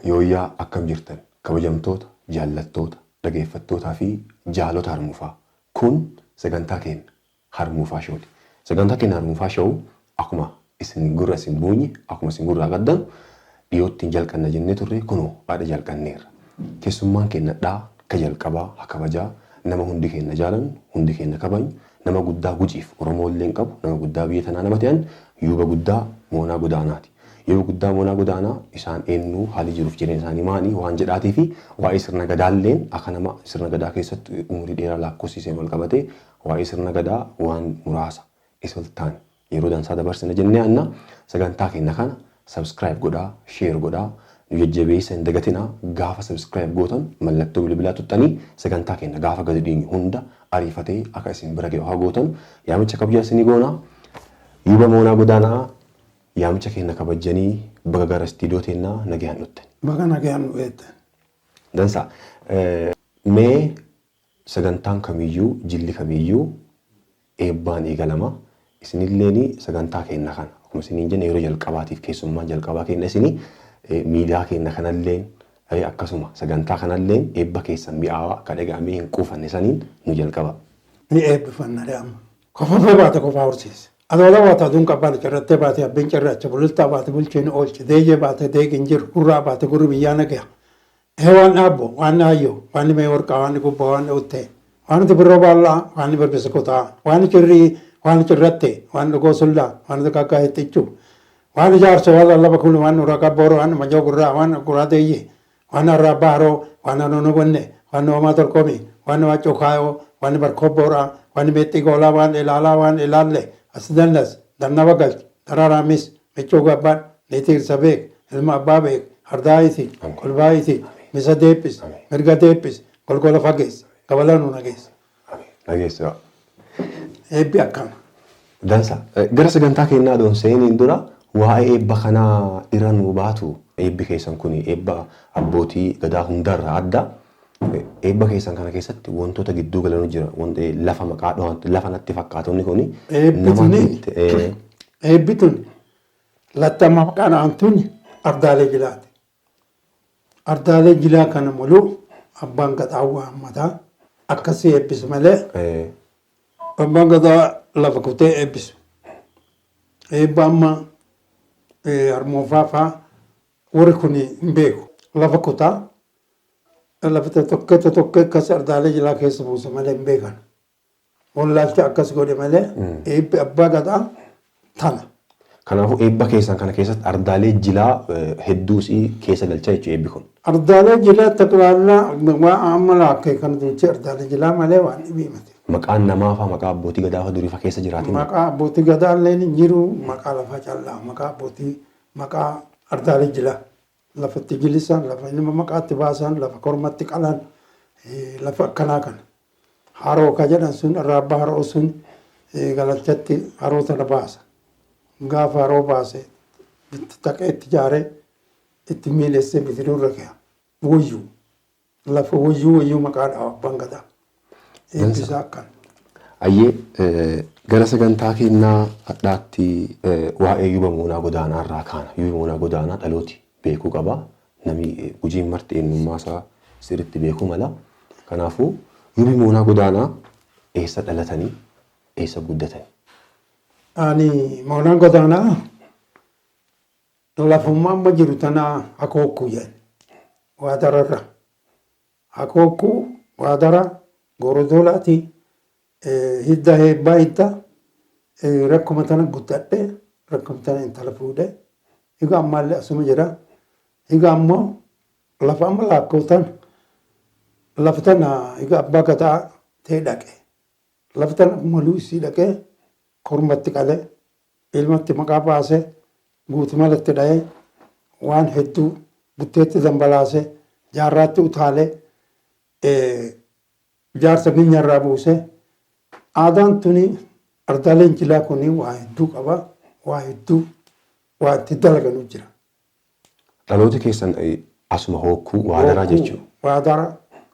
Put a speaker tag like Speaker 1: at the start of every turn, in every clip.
Speaker 1: Yooyyaa akkam jirtan kabajamtoota, jaallattoota, dhageeffattootaa fi jaalota Harmuufaa. Kun sagantaa keenya Harmuufaa Showti. Sagantaa keenya Harmuufaa Show akkuma isin gurra isin buunye, akkuma isin gurraa qaddanu dhiyootti hin jalqanna jennee turre kunoo haadha jalqanneerra. Keessummaan keenya dhaa ka jalqabaa ha kabajaa nama hundi keenya jaalannu, hundi keenya kabajnu, nama guddaa Gujiif Oromoo illee hin qabu, nama guddaa biyya tanaa nama ta'an yuuba guddaa Moonaa Godaanaati. Yuuba guddaa Moonaa Godaanaa isaan eenyu haalli jiruuf jireenya isaanii maali waan jedhaatii fi waa'ee sirna gadaalleen akka nama sirna gadaa keessatti umurii dheeraa lakkoofsiseen wal qabatee waa'ee sirna gadaa waan muraasa isultaan yeroo dansaa dabarsina jennee anna sagantaa keenya kana subscribe godhaa, share godhaa, nu jajjabeessa hin dagatinaa. Gaafa subscribe gootan mallattoo bilbilaa tuxxanii sagantaa keenya gaafa gadi dhiinyu hunda ariifatee akka isin bira ga'u haa gootan yaamicha kabajaa isinii goonaa. Yuuba Moonaa Godaanaa yaamicha keenya kabajjanii baga gara istiidiyoo teennaa nagayaan dhuttan.
Speaker 2: Baga nagayaan nu eegdan.
Speaker 1: Dansa. Mee sagantaan kamiyyuu jilli kamiyyuu eebbaan eegalama. Isinilleen sagantaa keenya kana akkuma isiniin jenne yeroo jalqabaatiif keessummaan jalqabaa keenya isinii miidiyaa keenya kanalleen akkasuma sagantaa kanalleen eebba keessan mi'aawaa akka dhaga'amee hin quufanne saniin nu jalqaba.
Speaker 2: Ni eebbifanna amma. Kofafee baate kofaa horsiise. Adoola baate aduun qabbaan cirrattee baate abbeen cirracha bulultaa baate bulcheen oolche deeyyee baate deeqin jiru gurraa baate gurri biyyaa nagaya. Ee waan dhaabbo waan aayyo waan mee warqaa waan gubbaa waan uttee waan birroo baallaa waan birbisa kutaa waan cirrii waan cirratte waan dhugoo sullaa waan kakkaa hixxichu waan ijaarsa waan lallaba kun waan uraqa booro waan manjoo gurraa waan guraa deeyye waan arraa baharoo waan anoona gonne waan oomaa torkomi waan waccoo kaayoo waan barkoo booraa waan meexxii goolaa waan ilaalaa waan ilaalle as dandas dannaba galch dararaamis michuu gabbaan niitii irsa beek ilma abbaa beek ardaayiti kolbaayiti misa deephis mirga deephis golgola fagees gabala nu nagees.
Speaker 1: Nageessa.
Speaker 2: Eebbi akkana.
Speaker 1: Dansa. Gara sagantaa keenyaa adoon seeniin dura waa'ee eebba kanaa irra nuu baatu eebbi keessan kun eebba abbootii gadaa hundarraa adda. Eebba keessan kana keessatti wantoota gidduu galanu jira. Lafa maqaa dhawantu lafa natti fakkaatonni kuni.
Speaker 2: Eebbi tuni eebbi tuni lattama maqaan aantuni ardaalee jilaati. Ardaalee jilaa kana muluu abbaan gadaa waammataa akkasii eebbisu malee abbaan gadaa lafa kutee eebbisu. Eebba amma harmoofaa faa warri kun hin beeku. Lafa kutaa lafa tokkee tokkee akkas ardaalee jilaa keessa buusa malee hin beekan. Wallaalcha akkas godhe malee eebbi abbaa gadaa tana.
Speaker 1: Kanaafuu eebba keessan kana keessatti ardaalee jilaa hedduu isii keessa galcha jechuudha eebbi kun.
Speaker 2: Ardaalee jilaa taqlaallaa waa amma laakkee kan duuchee ardaalee jilaa malee waan dhibii miti.
Speaker 1: Maqaan namaa faa maqaa abbootii gadaa faa durii faa keessa jiraatin.
Speaker 2: Maqaa abbootii gadaa illee hin jiru maqaa lafaa callaa maqaa abbootii maqaa ardaalee jilaa lafatti jilisan lafa ilma maqaatti baasan lafa kormatti qalan lafa akkanaa kana. Haroo ka jedhan sun arraabba haroo sun galachatti haroo tana baasa. Gaafa haroo baase itti taqee itti jaaree itti miilessee bidiruu irra ka'a. Woyyuu lafa woyyuu woyyuu maqaa dhawa abbaan gadaa. Eebbisaa akkana.
Speaker 1: Ayyee gara sagantaa keenyaa hadhaatti waa'ee yuuba Moonaa Godaanaa irraa kaana. Yuubi Moonaa Godaanaa dhalooti beekuu qaba. Nami Gujiin marti eenyummaa isaa sirriitti beekuu mala. Kanaafuu yuubi Moonaa Godaanaa eessa dhalatanii eessa guddatanii?
Speaker 2: Ani Moonaa Godaanaa lafummaa amma jiru tana akookkuu jedhan waadararra. Akookkuu waadara gorodolaati hidda heebbaa hidda rakkuma tana guddadhe rakkuma tana intala fuudhe egaa ammaallee asuma jira. Egaa ammoo lafa amma laakkoo tana lafa tana egaa abbaa gadaa ta'e dhaqe. Lafa tana maluu isii dhaqee kormatti qalee ilmatti maqaa baasee guutumalatti dha'ee waan hedduu butteetti dambalaasee jaarraatti utaalee jaarsa minyarraa buusee aadaan tuni ardaaleen jilaa kuni waa hedduu qaba waa hedduu waa itti dalaganu jira.
Speaker 1: Dhalooti keessan asuma hookkuu waadaraa jechuudha.
Speaker 2: Waadara,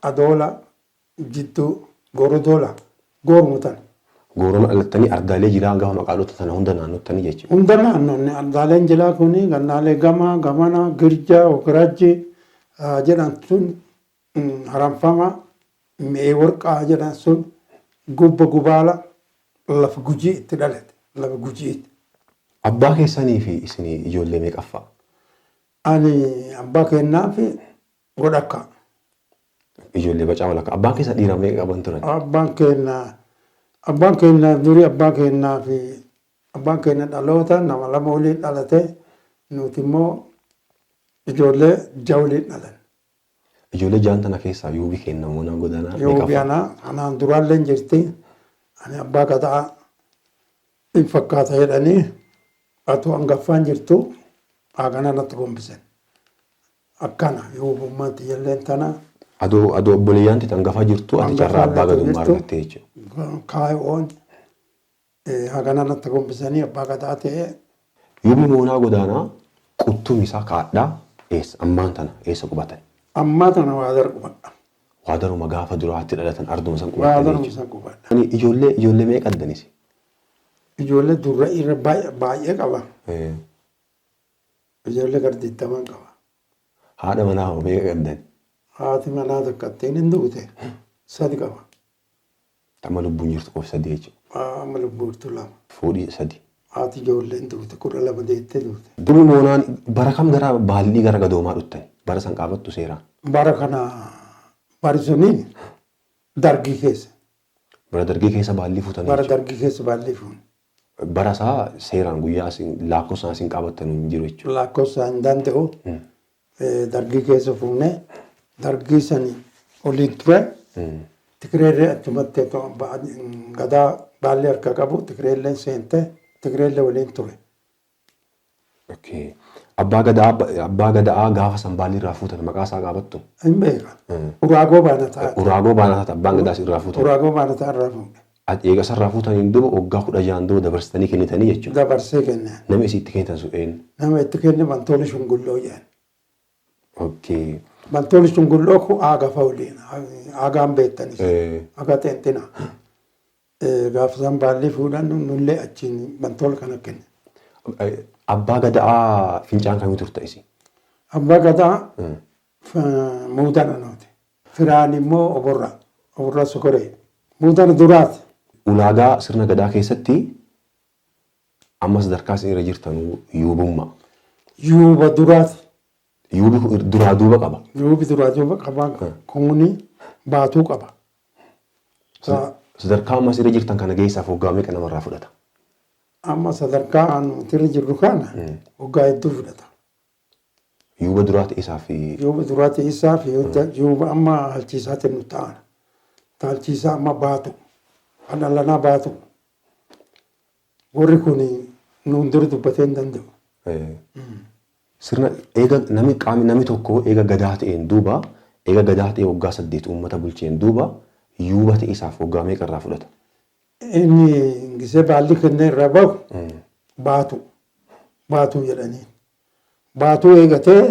Speaker 2: adoola, jidduu, gorodoola, gooruma tana.
Speaker 1: Gooroma dhalattanii ardaalee jilaa gaafa maqaa dhoota tana hunda naannottanii jechuudha.
Speaker 2: Hunda naannoonni ardaaleen jilaa kuni gannaalee gama, gamana, girja, ogirajji, Jedhan sun haramfama mi'ee warqaa jedhan sun gubba gubaala lafa Gujii itti dhalate, lafa Gujiitti.
Speaker 1: Abbaa keessanii fi isinii ijoollee meeqaffaa?
Speaker 2: Ani abbaa kennaa fi godhakka.
Speaker 1: Ijoollee bacaa walakkaa. Abbaan keessan dhiira meeqa qaban turan?
Speaker 2: Abbaan kenna durii abbaa kennaa fi abbaan kenna dhaloota nama lama waliin dhalate, nuti immoo ijoollee ja'a waliin dhalan.
Speaker 1: Ijoollee ja'an tana keessaa yuubi kenna Moonaa Godaanaa
Speaker 2: Yoo
Speaker 1: meeqaffaa?
Speaker 2: Ana anaan duraallee hin jirti. Ani abbaa gadaa hin fakkaata jedhanii atu hangaffaan jirtu haagana natti gombisan. Akkana yuubummaan tiyyalleen tana.
Speaker 1: Adoo obboleeyyaan teet hangafa jirtu ati carraa abbaa gadummaa
Speaker 2: Hangafaallee
Speaker 1: argatte jechuudha.
Speaker 2: Kaayoon hagana natti gombisanii abbaa gadaa ta'ee.
Speaker 1: Yuubni Moonaa Godaanaa quttum isaa kaadhaa eessa ammaan tana eessa qubatan?
Speaker 2: Ammaa tana Waadar qubadha.
Speaker 1: Waadaruma gaafa duraatti dhalatan arduma san qubatanii
Speaker 2: Waadaruma
Speaker 1: jechuudha.
Speaker 2: san qubadha.
Speaker 1: Ani ijoollee meeqa addanis?
Speaker 2: Ijoollee durra irra baay'ee qaba. Ijoollee gara 20n qaba.
Speaker 1: Haadha manaa hoo meeqa qabdan?
Speaker 2: Haati manaa takka ittiin hin duute, sadi qaba.
Speaker 1: Amma lubbuun jirtu qofa sadi jechuudha.
Speaker 2: Amma lubbuurtu lama.
Speaker 1: Fuudhii sadi.
Speaker 2: Haati ijoolleen duute, 12 deettee duute.
Speaker 1: Duri Moonaan bara kam gara baallii gara gadoomaa dhuttani? Bara san qaabattu seeraan.
Speaker 2: Bara kana, bari suniin dargii keessa.
Speaker 1: Bara dargii keessa baallii fuutanii
Speaker 2: Bara
Speaker 1: jechuudha.
Speaker 2: dargii keessa baallii fuune.
Speaker 1: Bara isaa seeraan guyyaa isin lakkoofsaan isin qabattan hin jiru jechuudha.
Speaker 2: Lakkoofsa hin danda'u. Dargii keessa fuune, dargii sani oliin ture. Tigireellee achumatti gadaa baallee harka qabu, Tigireelleen seente, Tigireellee waliin ture.
Speaker 1: Okay. Abbaa gadaa gaafa san baallii irraa fuutan maqaa isaa qaabattu?
Speaker 2: Hin beekan. Uraagoo baana ta'a.
Speaker 1: Uraagoo baanaa taata abbaan gadaa irraa fuutan.
Speaker 2: Uraagoo baana ta'a irraa fuudhe.
Speaker 1: Eega isarraa fuutaniin duuba waggaa 16n duuba dabarsitanii kennitanii jechuudha.
Speaker 2: Dabarsee kenne.
Speaker 1: Namni isii itti kennitan sun eenyu?
Speaker 2: Nama itti kenne Bantooli Shungulloo jedhan. Bantooli Shungulloo kun aaga fa'a waliin aagaan beektanis. Aga xeenxina. Gaafa isaan baallii fuudhan nullee achiin Bantool kana kenne.
Speaker 1: Abbaa gadaa fincaan kamii turte isin?
Speaker 2: Abbaa gadaa muudana nuti. Firaan immoo oborra. Oborra sokoree. Muudana duraati.
Speaker 1: Ulaagaa sirna gadaa keessatti amma sadarkaa isin irra jirtanuu yuubummaa.
Speaker 2: Yuuba duraati.
Speaker 1: Yuubi kun duraa duuba qaba.
Speaker 2: Yuubi duraa duuba qaba. Kuni baatuu qaba.
Speaker 1: Sadarkaa ammas irra jirtan kana geessaaf waggaa meeqa namarraa fudhata?
Speaker 2: Amma sadarkaa nuti irra jirru kana waggaa hedduu fudhata.
Speaker 1: Yuuba duraa ta'e fi
Speaker 2: Yuuba duraati isaa fi yuuba amma halchiisaatiin nu ta'an. Halchiisaa amma baatu. Kan dhalanaa baatu. Warri kun nuun dura dubbatee hin danda'u.
Speaker 1: Sirna eega namni qaamni namni tokko eega gadaa ta'een duuba, eega gadaa ta'e waggaa 8 uummata bulcheen duuba yuuba ta'e isaaf waggaa meeqa irraa fudhata?
Speaker 2: Inni gisee baalli kennee irraa bahu baatu. Baatuu jedhanii. Baatuu eegatee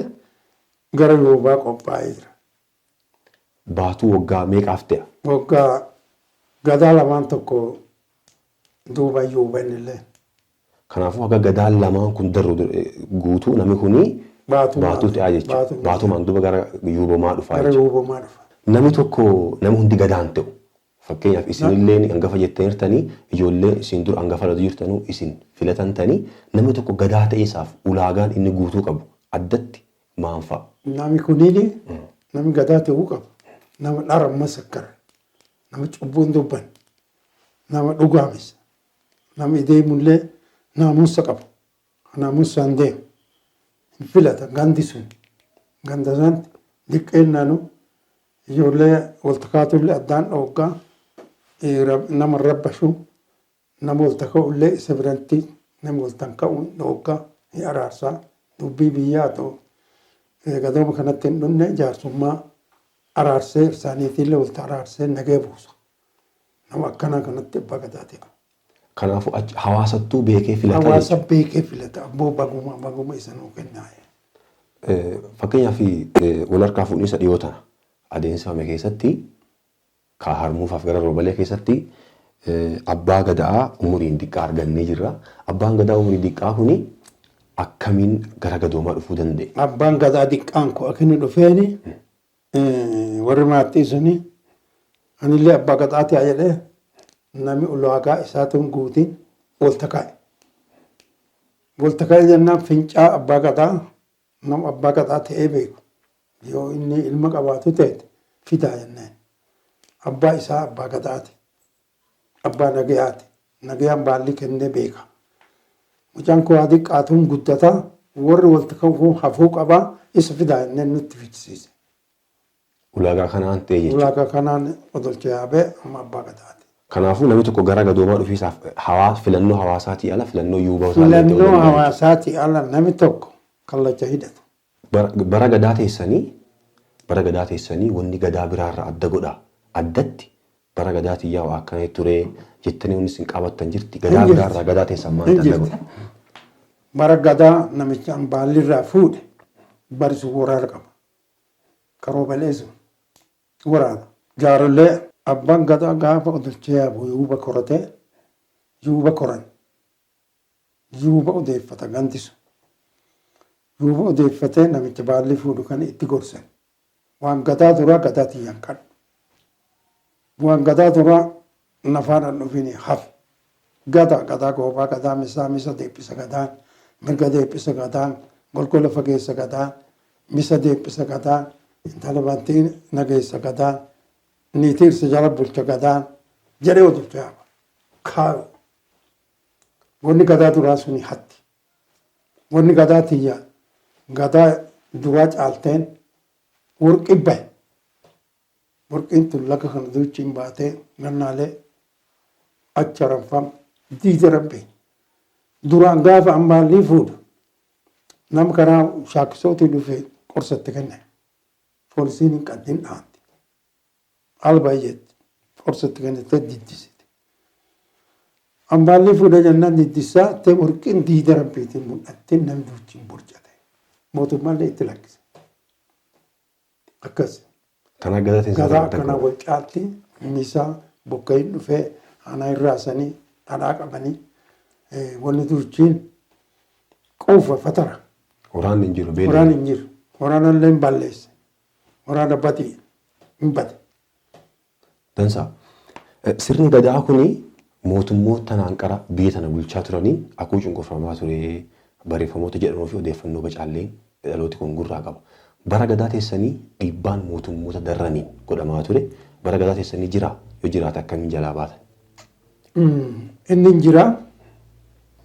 Speaker 2: gara yuubaa qophaa'ee jira.
Speaker 1: Baatuu waggaa meeqaaf ta'e?
Speaker 2: Waggaa gadaa lamaan tokko duuba yuuba innillee.
Speaker 1: Kanaafuu haga gadaan lamaan kun darru guutuu namni kuni
Speaker 2: Baatuu
Speaker 1: baatuu ta'aa jechuudha.
Speaker 2: Baatuu.
Speaker 1: Baatumaan duuba gara yuubamaa dhufaa
Speaker 2: Gara
Speaker 1: jechuudha.
Speaker 2: yuubamaa dhufa.
Speaker 1: Namni tokko, namni hundi gadaan ta'u. Fakkeenyaaf isinillee hangafa jettaniirtanii, ijoolleen isin dura hangafa irra jirtanuu isin filatantanii, namni tokko gadaa ta'e isaaf ulaagaan inni guutuu qabu addatti maan fa'a?
Speaker 2: Namni kuniini namni gadaa ta'uu qabu. Nama dhara masakkara. Nama cubbuun dubban. Nama dhugaamessa. Nama deemullee naamusa qabu. Naamusaan deemu. Hin filata gandi sun. Ganda sanatti diqqeennaanu ijoollee walta kaatullee addaan dhooggaa, nama rabbashu, nama walta ka'ullee isa biratti nama waltan ka'uun dhooggaa, ni araarsaa, dubbii biyyaa ta'u gadooma kanatti hin dhumne jaarsummaa araarsee isaaniitiillee walta araarsee nagee buusa. Nama akkanaa kanatti abbaa gadaa ta'e.
Speaker 1: Kanaafuu hawaasattuu beekee filata
Speaker 2: Hawaasa
Speaker 1: jechuudha.
Speaker 2: beekee filata, abboo baguma baguma isa nuu kennaa.
Speaker 1: Fakkeenyaaf wal harkaa fuudhinsa dhiyoo tana adeemsifame keessatti ka harmuufaaf gara roobalee keessatti abbaa gadaa umuriin xiqqaa argannee jirra. Abbaan gadaa umurii xiqqaa kuni Akkamiin gara gadoomaa dhufuu danda'e?
Speaker 2: Abbaan gadaa diqqaan koo akka inni dhufeeni warri maatii suni anillee abbaa gadaati haa jedhee namni ulaagaa isaatuun guutiin walta kaa'e. Walta kaa'e jennaan fincaa abbaa gadaa nama abbaa gadaa ta'ee beeku yoo inni ilma qabaatu ta'e fidaa jennaan. Abbaa isaa abbaa gadaati. Abbaa nagayaati. Nagayaan baalli kennee beeka. Mucaan koo haa xiqqaatuun guddataa warri walta ka'u hafuu qabaa isa fidaa jenneen nutti fichisiise.
Speaker 1: Ulaagaa kanaan ta'e jechuudha.
Speaker 2: Ulaagaa kanaan odolcha yaabee amma abbaa gadaati.
Speaker 1: Kanaafuu namni tokko gara gadoomaa dhufiisaaf filannoo hawaasaatii ala filannoo yuubaa isaallee ta'uu
Speaker 2: Filannoo
Speaker 1: danda'a.
Speaker 2: hawaasaatii ala namni tokko kallacha hidhatu.
Speaker 1: Bara gadaa teessanii bara gadaa teessanii wanni gadaa biraarraa adda godha. Addatti bara gadaa tiyyaa waa akkana ture jettanii wanni isin qabattan jirti. Gadaa
Speaker 2: Hin jirti.
Speaker 1: biraarraa gadaa teessan maal
Speaker 2: Hin
Speaker 1: adda
Speaker 2: jirti.
Speaker 1: godha?
Speaker 2: Bara gadaa namicha baallirraa fuudhe barisu waraana qaba. Karoobalee sun waraana. Jaarollee abbaan gadaa gaafa odolchee yaabu yuuba koratee yuuba koran. Yuuba odeeffata gandisu. Yuuba odeeffatee namicha baalli fuudhu kan itti gorsan. Waan gadaa duraa gadaa tiyyaan qadhu. Waan gadaa duraa nafaadhaan dhufini hafe. Gadaa gadaa goobaa gadaa misaa misa deebbisa gadaan mirga deebbisa gadaan golgola fageessa gadaan misa deebbisa gadaan intala bantii nageessa gadaan niitii irsa jala bulcha gadaan jedhee odolcha yaaba. Kaayu. Wanni gadaa duraa suni hatti. Wanni gadaa tiyya gadaa duraa caalteen worqi bahe. Worqiin tun laga kana duuchiin baatee gannaalee achi haranfam diida rabbi. Duraan gaafa ammaallee fuudhu nama karaa shaakkisootii dhufe qorsatti kenne. Poolisiin hin qaddin dhaanti. Alba jetti qorsatti kennitee diddisite. Ambaallee fuudhee jennaan diddissaa ta'e warqeen diida rabbiitiin mul'attee namni duuchiin borcate. Mootummaallee itti lakkise. Akkas.
Speaker 1: Kanaaf gadaa teessan
Speaker 2: Gadaa
Speaker 1: adda
Speaker 2: akkanaa
Speaker 1: godha.
Speaker 2: wal caalti misaa bokkayin dhufee aanaa irraasanii dhadhaa qabanii wanni duuchiin quufa fatara.
Speaker 1: Waraanni hin jiru beela.
Speaker 2: Waraanni hin jiru. Waraanallee hin balleesse. Waraana badii hin bade.
Speaker 1: Dansaa. Sirni gadaa kuni mootummoota tanaan qara biyya tana bulchaa turaniin akkuu cunqurfamaa ture barreeffamoota jedhamuu fi odeeffannoo bacaalleen dhalooti kun gurraa qaba. Bara gadaa teessanii dhiibbaan mootummoota darraniin godhamaa ture. Bara gadaa teessanii jira yoo jiraate akkamiin jalaa baatan?
Speaker 2: Inni hin jira.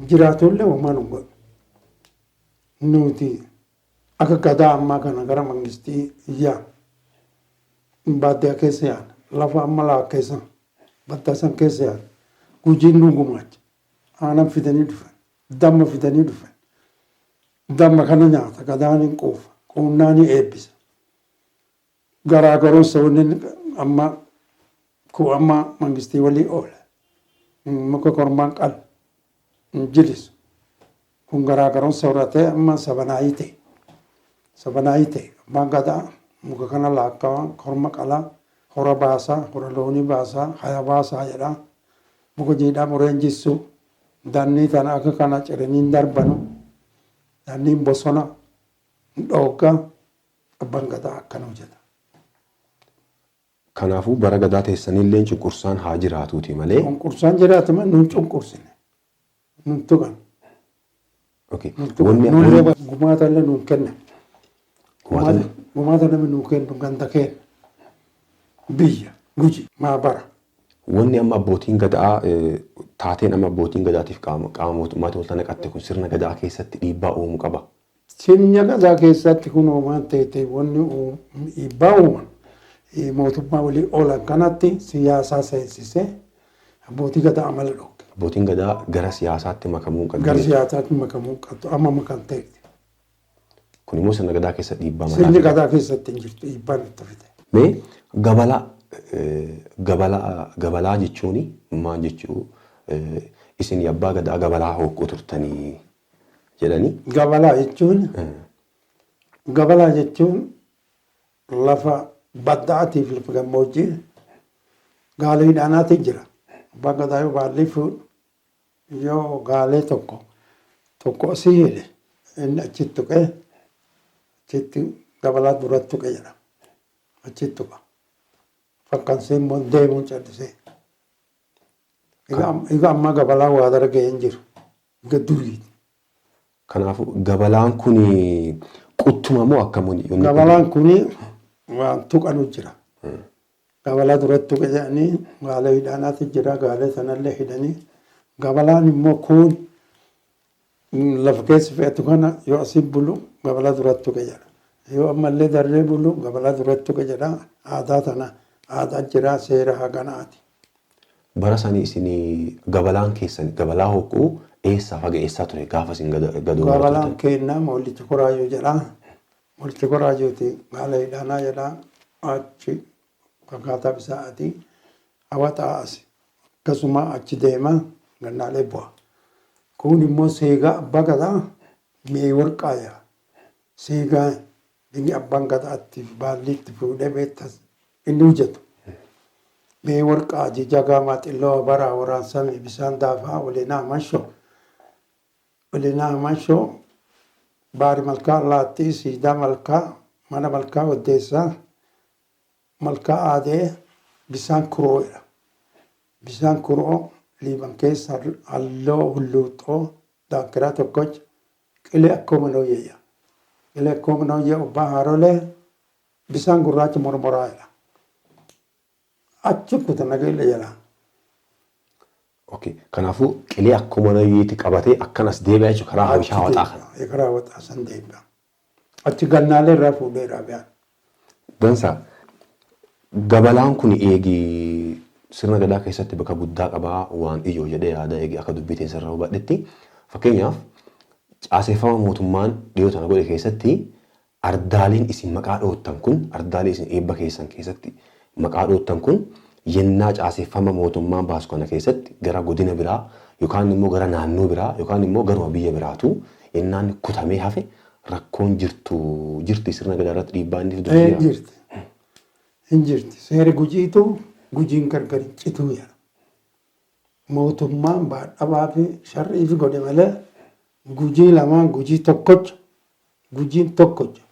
Speaker 2: Jiraatullee homaa nu godhu. Nuti akka gadaa ammaa kana gara mangistii yaa baadiyyaa keessa yaana. Lafa amma laa keessa baddaa san keessa yaana. Gujiin nu gumaacha. Aanan fidanii dhufan. Damma fidanii dhufan. Damma kana nyaata gadaan hin quufa. Quunnaa ni eebbisa. Garaagaroon sabni amma ku amma mangistii walii oola. Muka kormaan qala. Hin jilisu. Kun garaagaroon sooratee amma sabanaayii ta'e. Sabanaayii ta'e. Abbaan gadaa muka kana laakkawaa korma qalaa hora baasaa hora loonii baasaa haya baasaa jedhaa. Muka jiidhaa mureen jissuu. Dannii tana akka kana ciranii darbanu. Danniin bosona dhooggaa abbaan gadaa akkana hojjeta.
Speaker 1: Kanaafuu bara gadaa teessanillee cunqursaan haa jiraatuuti malee.
Speaker 2: Cunqursaan jiraatu malee nun cunqursine. Nun tuqan.
Speaker 1: Okay.
Speaker 2: Nun tuqan.
Speaker 1: Wanni
Speaker 2: Nullee gumaata illee nun kennan.
Speaker 1: Gumaata
Speaker 2: Gumaata namni nuu kennu ganda kenna. Biyya guji maa bara.
Speaker 1: Wanni amma abbootiin gadaa taateen amma abbootiin gadaatiif qaama mootummaatiin wal naqatte kun sirna gadaa keessatti dhiibbaa uumuu qaba.
Speaker 2: Sirna gadaa keessatti kun uumaan ta'e wanni dhiibbaa uuman mootummaa walii oolan kanatti siyaasaa seensisee abbootii gadaa amala dhooge.
Speaker 1: Abbootiin gadaa gara siyaasaatti makamuu qabdi.
Speaker 2: Gara siyaasaatti makamuu qabdu amma makamteetti.
Speaker 1: Kun immoo sirna gadaa keessa dhiibbaa mataa
Speaker 2: Sirni
Speaker 1: fida.
Speaker 2: gadaa keessatti hin jirtu dhiibbaan itti fide.
Speaker 1: Mee gabalaa gabalaa gabalaa jechuun maal jechuu isin abbaa gadaa gabalaa hooqqoo turtanii jedhanii.
Speaker 2: Gabalaa jechuun lafa baddaatiif lafa gammoojjii gaalee hidhaanaati jira. Abbaan gadaa yoo baalli fuudhu yoo gaalee tokko tokko asii hidhe Inni achitti tuqee achitti gabalaa duratti tuqe jedha. Achitti tuqa. Fakkansee immoo deemuun callisee. Egaa ammaa gabalaa waa dargee hin jiru. Egaa duriiti.
Speaker 1: Kanaafuu gabalaan kun quttuma moo akkamuun?
Speaker 2: Gabalaan kun waan tuqanu jira. Gabalaa duratti tuqe jedhanii gaalee hidhaanaatu jira. Gaalee sanallee hidhanii. Gabalaan immoo kun lafa keessa fe'atu kana yoo asiin bulu gabalaa duratti tuqe jedha. Yoo ammallee darree bulu gabalaa duratti tuqe jedha. Aadaa tana aadaa jira seera haganaati.
Speaker 1: Bara sanii isin gabalaan keessan gabalaa hokkuu eessaa faga eessaa ture gaafa isin gadoo
Speaker 2: Gabalaan keenna Moollicha Koraayyuu jedha. Moollicha Koraayyuuti gaala hidhaanaa jedha. Achi akkaataa bisaa'aati. Hawaxaa as akkasuma achi deema gannaalee bu'a. Kun immoo seegaa abbaa gadaa mi'ee warqaa jedha. Seegaa inni abbaan gadaatti baalli itti fuudhee beektas inni hojjetu. Mi'ee warqaa jijjagaa maaxilloo baraa waraansame bisaan daafaa waliinaa mashoo. Waliinaa mashoo baari malkaa allaattii siidaa malkaa mana malkaa waddeessaa malkaa aadee bisaan kuroodha. Bisaan kuroo liiban keessa halloo hulluuxxoo daankiraa tokkocha qilee akkuma nooyyeeyya. Qilee akkuma nooyyee obbaa haarolee bisaan gurraacha mormoraadha. Achi kuta nageenya jala.
Speaker 1: Okay. Kanaafuu qilee akkuma nooyyeetti qabatee akkanas deebi'a jechuudha karaa Habashaa Hawaxaa kana.
Speaker 2: Karaa Hawaxaa san deebi'a. Achi gannaalee irraa fuudhee raabiyaan.
Speaker 1: Dansa gabalaan kun eegi sirna gadaa keessatti bakka guddaa qabaa waan ijoo jedhee yaada eegi akka dubbii teessa irraa hubadhetti fakkeenyaaf caaseffama mootummaan dhiyoo tana godhe keessatti ardaaleen isin maqaa dhoottan kun ardaalee isin eebba keessan keessatti maqaa dhoottan kun yennaa caaseffama mootummaan baasu kana keessatti gara godina biraa yookaan immoo gara naannoo biraa yookaan immoo garuma biyya biraatu yennaan kutamee hafe rakkoon jirtu jirti sirna gadaa irratti dhiibbaa inni fidu
Speaker 2: Hin jirti. Hin jirti. Seeri gujiitu gujiin gargar hin cituu jedha. Mootummaan baadhabaa fi sharrii fi godhe malee gujii lamaan gujii tokkocha gujiin tokkocha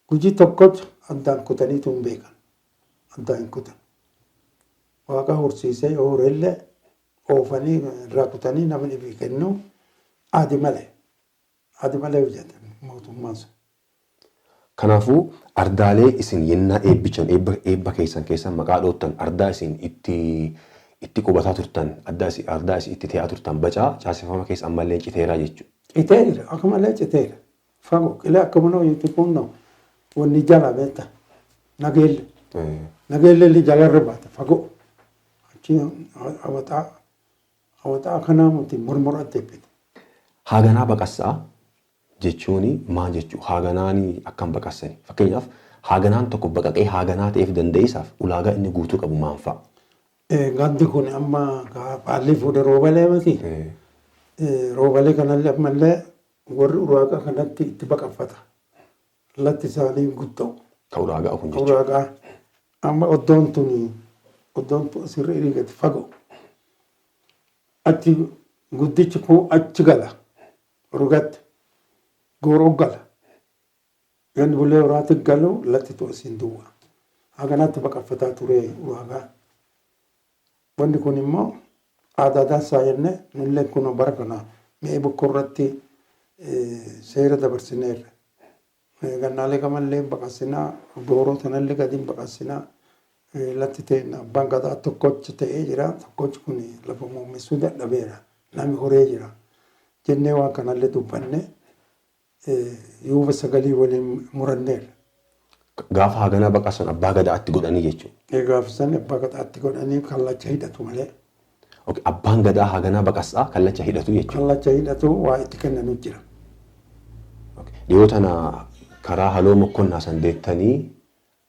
Speaker 2: gujii tokkocha addaan kutaniitu hin beekan. Addaan hin kutan. Waaqa horsiisee yoo horellee oofanii irraa kutanii namni dhibii kennu adi malee. Adi malee hojjete mootummaan sun.
Speaker 1: Kanaafuu ardaalee isin yennaa eebbichan eebba keessan keessan maqaa dhoottan ardaa isin itti qubataa turtan ardaa isin itti tee'aa turtan bacaa caaseffama keessa ammallee citeeraa jechuudha.
Speaker 2: Citeera akka malee citeera. Fagoo qilee akka mana hojiitti kunnoo wanni jala beekta nageelle. Nageelle jalarra baata fagoo. Achi hawaxaa hawaxaa kanaa miti mormora deebite.
Speaker 1: Haaganaa baqassaa jechuun maal jechuu haaganaan akkam baqassani fakkeenyaaf haaganaan tokko baqaqee haaganaa ta'eef dandeessisaaf ulaagaa inni guutuu qabu maal fa'a?
Speaker 2: Gandi kun amma baalli fuudhe roobalee miti. Roobalee kanallee ammallee warri uraagaa kanatti itti baqaffata. Latti isaanii guddoo.
Speaker 1: Ka uraagaa kun jechuudha.
Speaker 2: Uraagaa amma oddoon tuni oddoon tun asirra gadi fagoo. Achi guddichi kun achi gala rugatti gooroo gala. Yoonni bulee horaatti galu latti tu asiin duwwaa. Haganatti baqaffataa ture uraagaa. Wanni kun immoo aadaa dansaa jennee nullee kun bara kana mi'ee bokkoo irratti seera dabarsineerra. Gannaalee kamallee baqassinaa gooroo sanallee gadi baqassinaa latti ta'e abbaan gadaa tokkochi ta'ee jira. Tokkochi kun lafa muummessuu dadhabeera. Namni horee jira. Jennee waan kanallee dubbanne yuuba sagalii waliin muranneerra.
Speaker 1: Gaafa haaganaa baqassan abbaa gadaatti godhanii jechuudha.
Speaker 2: Gaafa san abbaa gadaatti godhanii kallacha hidhatu malee.
Speaker 1: Abbaan gadaa haaganaa baqassaa kallacha hidhatu jechuudha.
Speaker 2: Kallacha hidhatu waa itti kennanu jira.
Speaker 1: Dhiyoo tana karaa haloo mokkonnaa san deettanii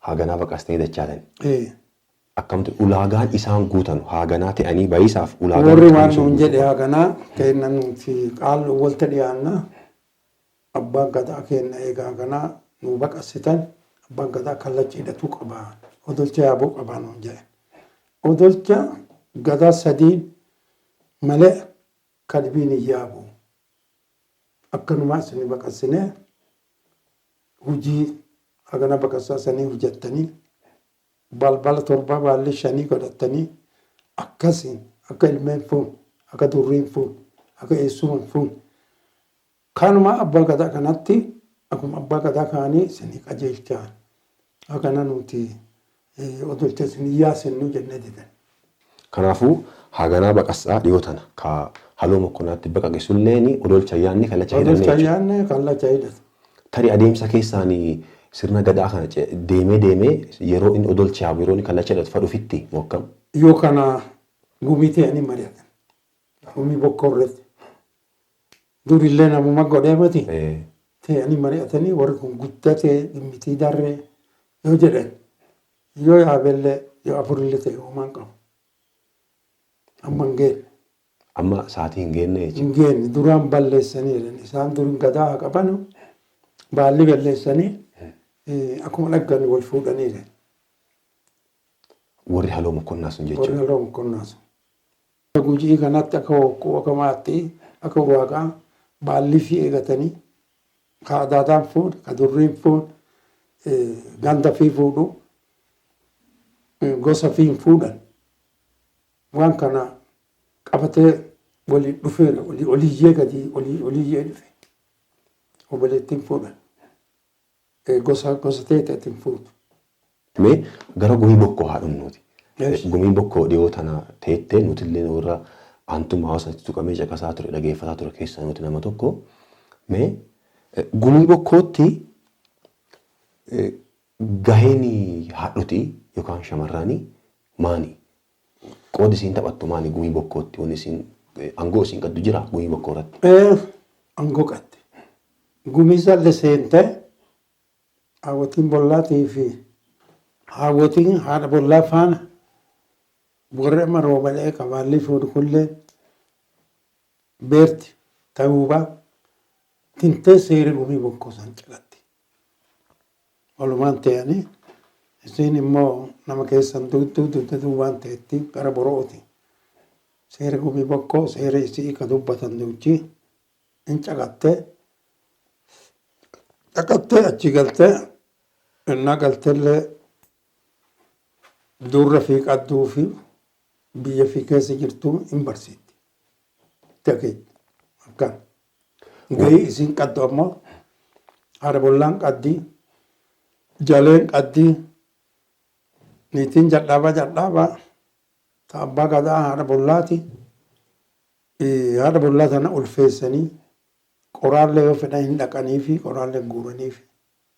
Speaker 1: haaganaa baqastanii dachaatan. Akkamtu ulaagaan isaan guutan haaganaa ta'anii bayisaaf ulaagaan
Speaker 2: Warri waan nuun jedhe haaganaa kenna nuti qaallu walta dhiyaanna abbaan gadaa kenna egaa haaganaa nu baqassitan abbaan gadaa kallacha hidhatuu qaba odolcha yaabuu qaba nuun jedhe. Odolcha gadaa sadiin malee kalbiin hin yaabu. Akkanumaa isin baqassinee hujii hagana baqassaa sanii hojjattanii balbala torbaa baalli shanii godhattanii akkasiin akka ilmeen fuun akka durriin fuun akka eessuman fuun kanuma abbaa gadaa kanatti akkuma abbaa gadaa kaanii isinii qajeelchaa akkana nuti odolcha isinii yaasinnu jennee didan.
Speaker 1: Kanaafuu haganaa baqassaa dhiyoo tana ka haloo mokkonaatti baqaqe sulleen odolcha yaanni kallacha hidhanne
Speaker 2: Odolcha
Speaker 1: jechuudha.
Speaker 2: yaanne kallacha hidhatu.
Speaker 1: Tarii adeemsa keessaan sirna gadaa kana deemee deemee yeroo inni odolcha yaabu yeroo inni kallacha hidhatu fadhufitti mokkam.
Speaker 2: Yoo kana gumii ta'anii mari'atan. Gumii bokkoo irratti. Durillee namuma godhee miti. Ta'anii mari'atanii warri kun guddatee dhimmitii darree yoo jedhan yoo yaabellee yoo afurillee ta'e homaan qabu. Amma hin geenne.
Speaker 1: Amma sa'aatii hin geenne jechuudha.
Speaker 2: Hin geenne duraan balleessanii jedhan isaan durin gadaa haa qabanu baalli balleessanii akkuma dhaggan wal fuudhanii jedhan.
Speaker 1: Warri haloo mokkonnaa sun
Speaker 2: Warri
Speaker 1: jechuudha.
Speaker 2: haloo mokkonnaa sun. Gujii kanatti akka hokkoo akka maattii akka waaqaa baalli fi eegatanii ka adaadaan fuudhe ka durriin fuudhe ganda fi fuudhu gosa fi hin fuudhan waan kana qabatee walii dhufeera olii oliyyee gadi olii oliyyee dhufe obboleettiin fuudhan gosa gosa teeteetiin fuudhu.
Speaker 1: Mee gara gumii bokkoo haa dhumnuuti.
Speaker 2: Yes.
Speaker 1: Gumii bokkoo dhiyoo tana teettee nutillee warra aantummaa hawaasatti tuqamee caqasaa ture dhageeffataa ture keessaa nuti nama tokko. Mee gumii bokkootti gaheen haadhotii yookaan shamarranii maani? Qoodi isiin taphattu maani gumii bokkootti? Wanni isiin aangoo isiin qabdu jira gumii bokkoo irratti?
Speaker 2: Aangoo qabdi. Gumii salli seentee hawwatiin bollaatii fi hawwatiin haadha bollaa faana warri amma roobalee qabaalli fuudhu kullee beerti ta'uubaa tintee seera gumii bokkoo san caqatti. Walumaan ta'anii isiin immoo nama keessan duutuu dugda duubaan ta'etti gara boro'ooti. Seera gumii bokkoo seera isii ka dubbatan duuchi hin caqattee caqattee achi galtee innaa galteellee durra fi qadduu fi biyya fi keessa jirtu hin barsiitti. Ta'e akkan. Gahii isiin qaddu ammoo haadha bollaan qaddi, jaleen qaddi, niitiin jadhaabaa jadhaabaa ta abbaa gadaa haadha bollaati. Haadha bollaa tana ulfeessanii qoraallee yoo fedhan hin dhaqanii fi qoraallee guuranii fi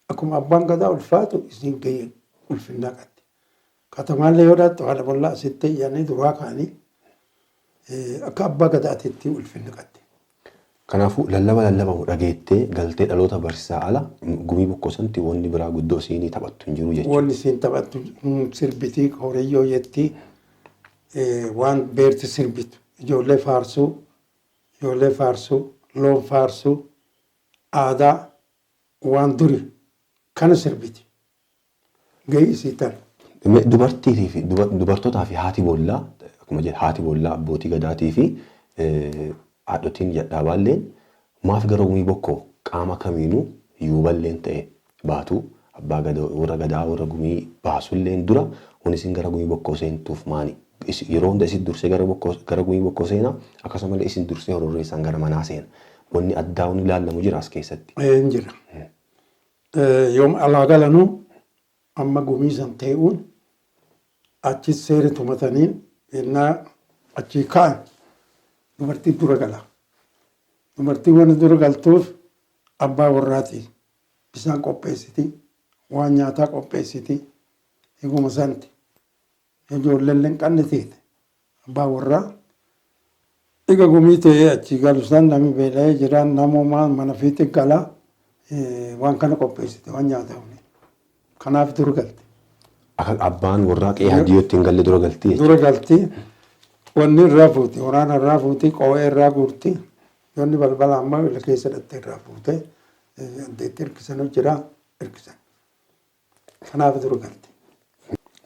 Speaker 2: akkuma abbaan gadaa ulfaatu isiin gahee ulfinnaa qabdi. Katamaallee yoo dhaattu haadha bollaa asitti iyyanii duraa ka'anii akka abbaa gadaatitti ulfinna qabdi.
Speaker 1: Kanaafuu lallaba lallabamu dhageettee galtee dhaloota barsiisaa ala gumii bokkoo sanatti wanni biraa guddoo isiinii taphattu hin jiru jechuudha.
Speaker 2: Wanni isiin taphattu sirbitii horiyyoo jetti waan beerti sirbitu ijoollee faarsuu ijoollee faarsuu loon faarsuu aadaa waan duri kana sirbiti. Gahii isii tana.
Speaker 1: Dubartii fi dubartootaa fi haati boollaa akkuma jedhe haati boollaa abbootii gadaatii fi haadhotiin jadhaabaalleen maaf gara gumii bokkoo qaama kamiinuu yuuballeen ta'e baatu abbaa gadaa warra gadaa warra gumii baasulleen dura wanni isin gara gumii bokkoo seentuuf maani? Yeroo hunda isin dursee gara bokkoo gara gumii bokkoo seena akkasumallee isin dursee hororreessaan gara manaa seena. Wanni addaa wanni ilaallamu jira as keessatti.
Speaker 2: Hin jira. Yoom alaa galanuu amma gumii san ta'uun achi seera tumatanii yennaa achii ka'an dubartii dura gala. Dubartiin wanni dura galtuuf abbaa warraati. Bisaan qopheessiti, waan nyaataa qopheessiti, eeguma santi. Ijoolleen hin qabne teete abbaa warraa. Egaa gumii ta'ee achii galu san namni beela'ee jira namuma mana fiixi gala waan kana qopheessite waan nyaataa. Kanaaf dura galte.
Speaker 1: Akka abbaan warraa qe'ee hadiyyootti hin galle dura galti jechuudha.
Speaker 2: Dura galti. Wanni irraa fuuti, waraana irraa fuuti, qoo'ee irraa guurti. Yoonni balbala amma ila keessa dhattee irraa fuute addeetti hirkisanu jira hirkisan. Kanaaf dura galti.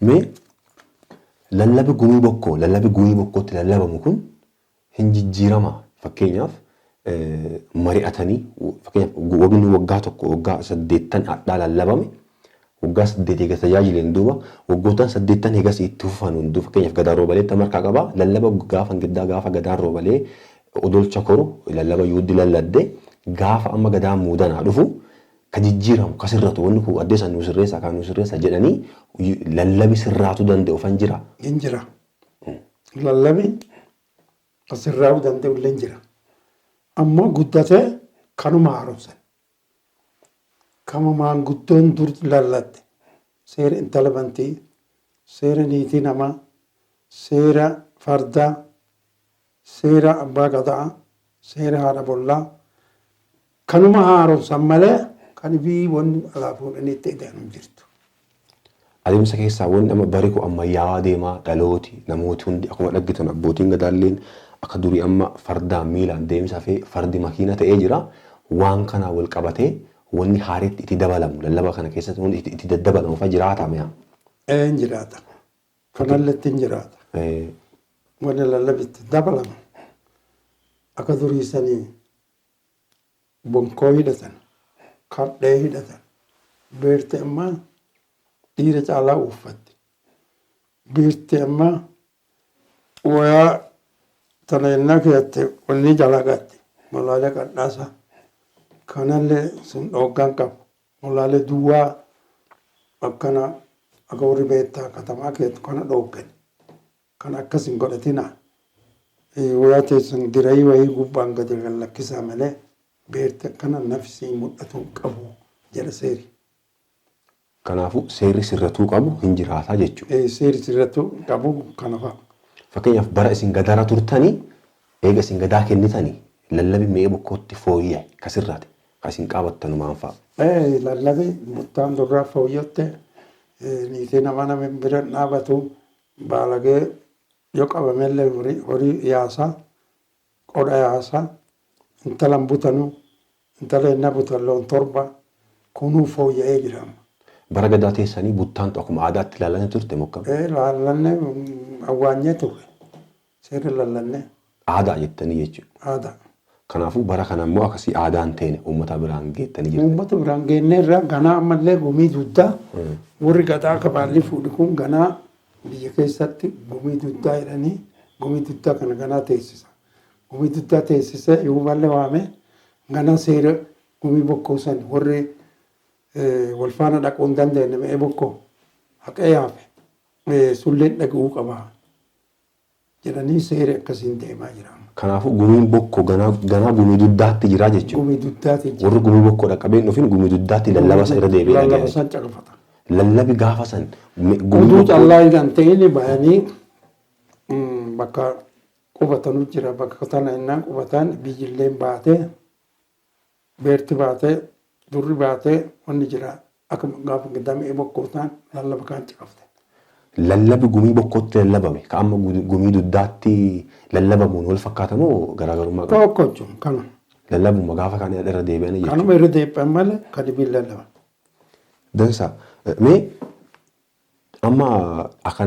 Speaker 1: Mee lallabi gumii bokkoo lallabi gumii bokkootti lallabamu kun hin jijjiirama. Fakkeenyaaf Mari'atanii, fakkeenyaaf wagni waggaa tokko waggaa 8 hadhaa lallabame, waggaa 8 eega tajaajileen duuba waggootaan 8 eegas itti fufan hunduu, fakkeenyaaf Gadaan Roobalee tamarkaa qaba lallaba gaafa giddaa, gaafa Gadaan Roobalee odolcha koru lallaba yuuddi lalladde, gaafa amma Gadaan Muudanaa dhufu ka jijjiiramu ka sirratu, wanni kun addee san nu sirreessa kan nu sirreessa jedhanii lallabi sirraatu danda'u fan jira.
Speaker 2: Hin jira. Lallabi asirraa'uu danda'u illee hin jira. Ammoo guddatee kanuma haaromsan. Kama maanguddoon dur lallatte, seera intala bantii, seera niitii namaa, seera fardaa, seera abbaa gadaa, seera haadha bollaa kanuma haaromsan malee kan ibii wanni alaa fuudhanii itti ida'an hin jirtu.
Speaker 1: Adeemsa keessaa wanni amma bari kun ammayyaawaa deemaa, dhalooti namooti hundi akkuma dhaggitan abbootiin gadaalleen akka durii amma fardaan miilaan deemsa fi fardi makiina ta'ee jira. Waan kanaa wal qabatee wanni haaretti itti dabalamu lallaba kana keessatti wanni itti daddabalamu fa jiraata mi'a.
Speaker 2: Ee, hin jiraata. Kanalletti hin jiraata. Wanni lallabitti dabalamu akka durii sanii bonkoo hidhatan, kadhee hidhatan. Beerti ammaa dhiira caalaa uffatti. Biirti ammaa wayaa tana yennaa keeyatte wanni jalaa gatti. Molaalee qadhaasa. Kanallee sun dhooggaan qabu. Molaalee duwwaa akkana akka warri beektaa katamaa keetu kana dhooggan. Kan akkas hin godhatina. Wayaa teessan dirayii wayii gubbaan gadi lakkisaa malee beerti akkana nafsi mul'atu hin qabu jedha seeri.
Speaker 1: Kanaafuu seerri sirratuu qabu hin jiraataa jechuudha.
Speaker 2: Seerri sirratuu qabu kana fa'a.
Speaker 1: Fakkeenyaaf bara isin gadaara turtanii, eega isin gadaa kennitanii, lallabi Me'ee Bokkootti fooyya'e ka sirraate ka isin qaabattanu maan fa'a?
Speaker 2: Lallabi buttaan durraa fooyyotte, niitii nama nama bira hin dhaabatu, baalagee yoo qabamellee horii yaasa, qodha yaasa, intala hin butanu, intala hinna butan loon 7, kunuu fooyya'ee jira amma.
Speaker 1: Bara gadaa teessanii buttaantu akkuma aadaatti ilaalanii turte moo akkam?
Speaker 2: Laallanne, awwaanyee turre. Seera lallanne.
Speaker 1: Aadaa jettanii jechuudha.
Speaker 2: Aadaa.
Speaker 1: Kanaafuu bara kana immoo akkasii aadaan teene uummata biraan geettanii jirtan.
Speaker 2: Uummata biraan geenneerra. Ganaa ammallee gumii duddaa warri gadaa akka baalli fuudhi kun ganaa biyya keessatti gumii duddaa jedhanii gumii duddaa kana ganaa teessisa. Gumii duddaa teessisee yuuballee waame ganaa seera gumii bokkoo san warri wal faana dhaquu hin dandeenye Me'ee Bokkoo haqee yaafe sulleen dhaga'uu qaba jedhanii seera akkasiin deemaa jira.
Speaker 1: Kanaafuu gumiin bokkoo ganaa ganaa gumii duddaatti jira jechuudha.
Speaker 2: Gumii duddaatti jira.
Speaker 1: Warri gumii bokkoo dhaqqabee hin dhufin gumii duddaatti lallaba isa irra deebi'ee
Speaker 2: Lallaba
Speaker 1: dhaga'e.
Speaker 2: san caqafata.
Speaker 1: Lallabi gaafa san gumii
Speaker 2: Oduu
Speaker 1: bokkoo
Speaker 2: callaa hin ta'in bayanii bakka qubatanu jira. Bakka tana innaan qubatan biyyilleen baatee, beerti baatee, durri baatee, wanni jira akka gaafa Me'ee Bokkoo ta'an lallaba kaan caqafte.
Speaker 1: Lallabi gumii bokkootti lallabame ka amma gumii duddaatti lallabamuun wal fakkaata moo garaagarummaa qaba?
Speaker 2: Tokko jechuun kana.
Speaker 1: Lallabuma gaafa kaan irra deebi'anii jechuudha.
Speaker 2: Kanuma irra deebi'an malee kan dhibiin lallaba.
Speaker 1: Dansa. Mee amma akka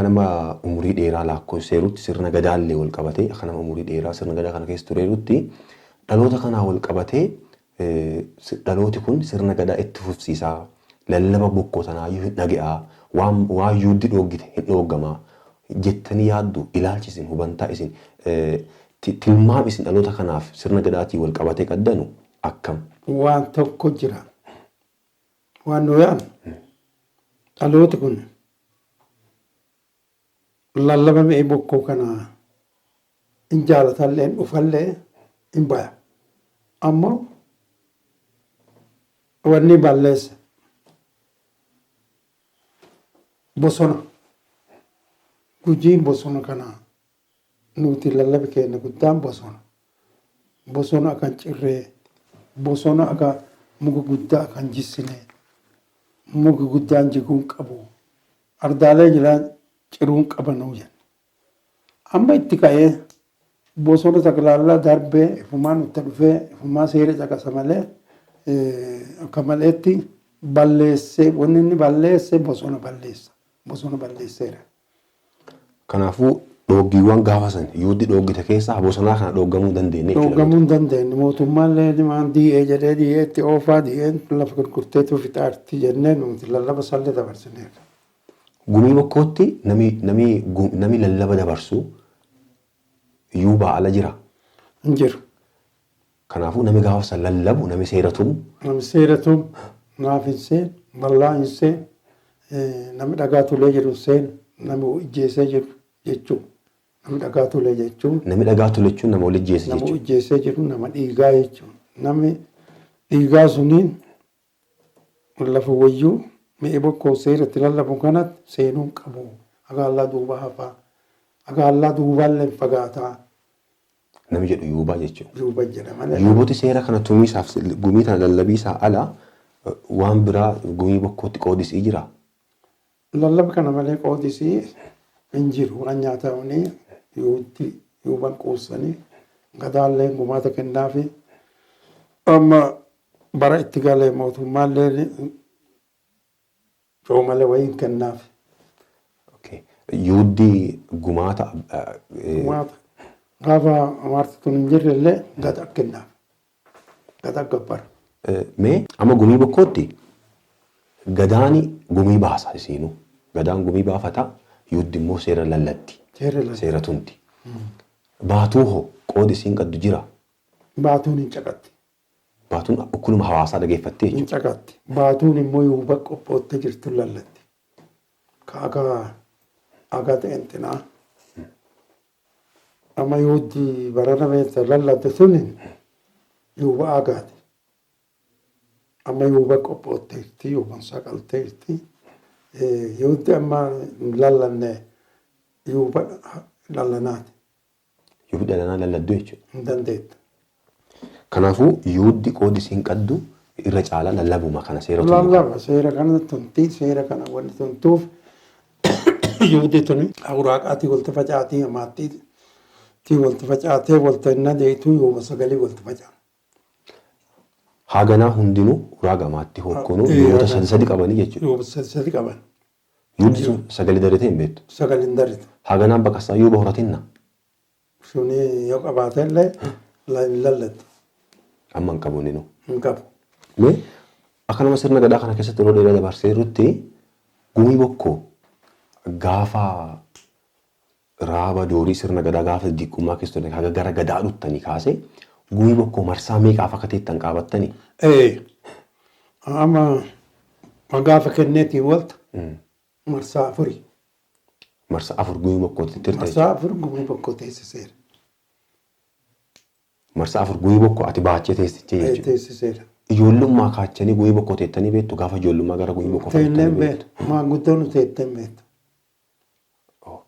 Speaker 1: nama umurii dheeraa lakkoofseerutti, sirna gadaallee wal qabatee, akka nama umurii dheeraa sirna gadaa kana keessa tureerutti, dhaloota kanaa wal qabatee dhalooti kun sirna gadaa itti fufsiisaa, lallaba bokkoo tanaayyuu hin dhage'aa, waan yuuddi dhooggite hin dhooggamaa jettanii yaaddu? Ilaalchi isin hubantaa isin tilmaam isin dhaloota kanaaf sirna gadaatii wal qabatee qaddanu akkam?
Speaker 2: Waan tokko jira. Waan nu yaadnu dhalooti kun lallaba Me'ee Bokkoo kana hin jaalatallee, hin dhufallee, hin baya. Ammoo wanni balleesse bosona. Gujiin bosona kana nuti lallabi keenya guddaan bosona. Bosona akka hin cirree, bosona akka muka guddaa akka hin jissine, muka guddaan jiguu hin qabu. Ardaalee jiraa ciruu hin qabanuu jenna. Amma itti ka'ee bosona taklaallaa darbee ifumaa nutti dhufee ifumaa seera caqasa malee akka maleetti balleessee, wanni inni balleesse bosona balleessa. Bosona balleesseera.
Speaker 1: Kanaafuu Dhooggiiwwan gaafa san yuuddi dhooggite keessaa bosonaa kana dhooggamuu dandeenye jechuudha.
Speaker 2: Dhooggamuu hin dandeenye. Mootummaallee waan DA jedhee DA itti oofaa DA lafa gurgurteetu fixaarti jennee nuti lallaba sallee dabarsineerra.
Speaker 1: Gumii Bokkootti nami lallaba dabarsu yuubaa ala jira.
Speaker 2: Hin jiru.
Speaker 1: Kanaafuu nami gaafa san lallabu nami seera tumu.
Speaker 2: Nami seera tumu naaf hin seenu, ballaa hin seenu, nami dhagaa tulee jiru hin seenu, nami ijjeesee jiru jechuudha. Nami dhagaa tulee jechuun.
Speaker 1: Nami dhagaa tole jechuun nama wal ijjeese
Speaker 2: Nama
Speaker 1: jechuudha.
Speaker 2: ijjeesee jiru nama dhiigaa jechuudha. Nami dhiigaa suniin lafa wayyuu mi'i bokkoo seeratti lallabu kanatti seenuu hin qabu. Agaallaa duubaa hafaa. Agaallaa duubaallee hin fagaataa.
Speaker 1: Nami jedhu yuubaa jechuudha.
Speaker 2: Yuuba jedha malee.
Speaker 1: Yuuboti seera kana tumiisaaf gumii tana lallabiisaa ala waan biraa gumii Bokkootti qoodisii jira.
Speaker 2: Lallaba kana malee qoodisii hin jiru. Waan nyaatamanii yuutti yuuban quussanii gadaallee gumaata kennaafi amma bara itti galee mootummaallee coomalee wayiin kennaafi.
Speaker 1: Okay. Yuuddi gumaata
Speaker 2: Gumaata gaafa amaarti tun hin jirre illee gada kennaaf. Gada gabbara.
Speaker 1: Mee amma gumii Bokkootti gadaani gumii baasa isiinuu. Gadaan gumii baafata yuuddi immoo seera lallatti.
Speaker 2: Seera lallatti.
Speaker 1: Seera tumti. Baatuu hoo qoodi isiin qabdu jira?
Speaker 2: Baatuun hin caqatti.
Speaker 1: Baatuun ukkuluma hawaasaa dhageeffattee
Speaker 2: Hin
Speaker 1: jechuudha.
Speaker 2: caqatti. Baatuun immoo yuuba qophoottee jirtu lallatti. Ka akka akka xeenxinaa. Amma yuuddi barana beekta lallatte suni yuuba agaati. Amma yuuba qophootteerti, yuuban saqalteerti. Yuuddi amma hin lallanne yuuba lallanaati.
Speaker 1: Yuubi dhalanaa lalladdu jechuudha.
Speaker 2: Hin dandeettu.
Speaker 1: Kanaafuu yuuddi qoodi isiin qabdu irra caalaa lallabuma kana seera tumuu kana.
Speaker 2: Lallaba seera kana tumti seera kana wanni tumtuuf yuuddi tuni awuraaqaatii walti facaatii amaattii walti facaatee walta hinna deetuu yuuba sagalii walti facaa.
Speaker 1: Haaganaa hundinuu uraaga amaatti hookkonuu yuubota sadi sadi qabanii jechuudha.
Speaker 2: Yuuba sadi sadi qaban.
Speaker 1: Yuubdi sun sagalee daritee hin beektu.
Speaker 2: Sagalee hin daritu.
Speaker 1: Haaganaan baqassaa yuuba horatinna.
Speaker 2: Suni yoo qabaate illee hin lallattu.
Speaker 1: Amma hin qabu inni.
Speaker 2: Hin qabu.
Speaker 1: Mee akka nama sirna gadaa kana keessatti yeroo dheeraa dabarsee jirutti gumii Bokkoo gaafa raaba doorii sirna gadaa gaafa diqqummaa keessa turte haga gara gadaa dhuttanii kaasee gumii Bokkoo marsaa meeqaaf akka teettan qaabattanii?
Speaker 2: Amma gaafa kenneetiin walta marsaa afuri.
Speaker 1: Marsaa afur gumii Bokkootti tirte.
Speaker 2: Marsaa afur gumii Bokkoo teessiseera.
Speaker 1: Marsaa afur gumii Bokkoo ati baachee teessichee jechuudha.
Speaker 2: Teessiseera.
Speaker 1: Ijoollummaa kaachanii gumii Bokkoo teettanii beektu gaafa ijoollummaa gara gumii Bokkoo
Speaker 2: Teenneen beektu. Maanguddoon nu teetteen beektu.